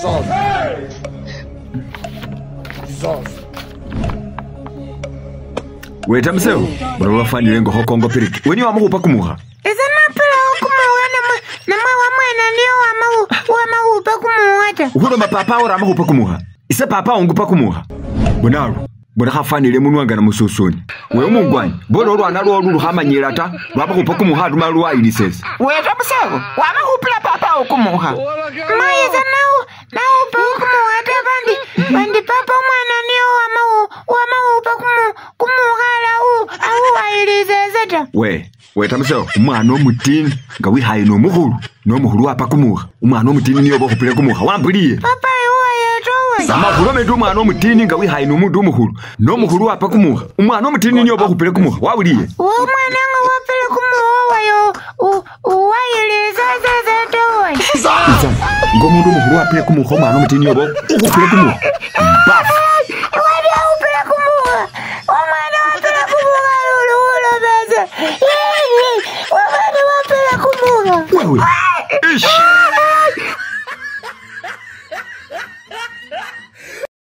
Jesus. Jesus. Weta mseo, bona wafanile ngo hokongo piriki. Weni wamukhupa kumukha. Ese napilawo kumuwa namwe wamwene niyo wamakhupa kumuwa ta. Ukhuloma papa ora amakhupa kumuha. Ise papa ungupa kumuha. Bonalo, bona khafanile munwa nga namususuni. Wewe mungwanyi, bona olwana lwo lukhamanyila ta, lwamakhupa kumuha luma lwayilisese. Weta mseo, wamakhupila papa okumuha. Mayi ese nawupa kumuwa ta bandi papa umwana niyo wamakhupa kumuha ala awuwayilisese ta. We, weta mseo, umwana omutini nga wikhaye nomukhulu. Nomukhulu wapa kumuha. Umwana omutini niyo bokhupile kumuha, wambuliye. Papa iwayetowe. Amakhulu metu umwana omutini nga wikhaye nomundu omukhulu. Nomukhulu wapa kumuha. Umwana omutini niyo bokhupile kumuha, wawuliye. Umwana nga wapile kumuha wayo uwayilisese towe. Itsa, ngomundu omukhulu wapile kumuha umwana omutini niyo bokhupile kumuha. Bafu. Wali awupile kumuha. Umwana wapile kumuha lululobese. Umwana wapile kumuha. Wewe. Ish.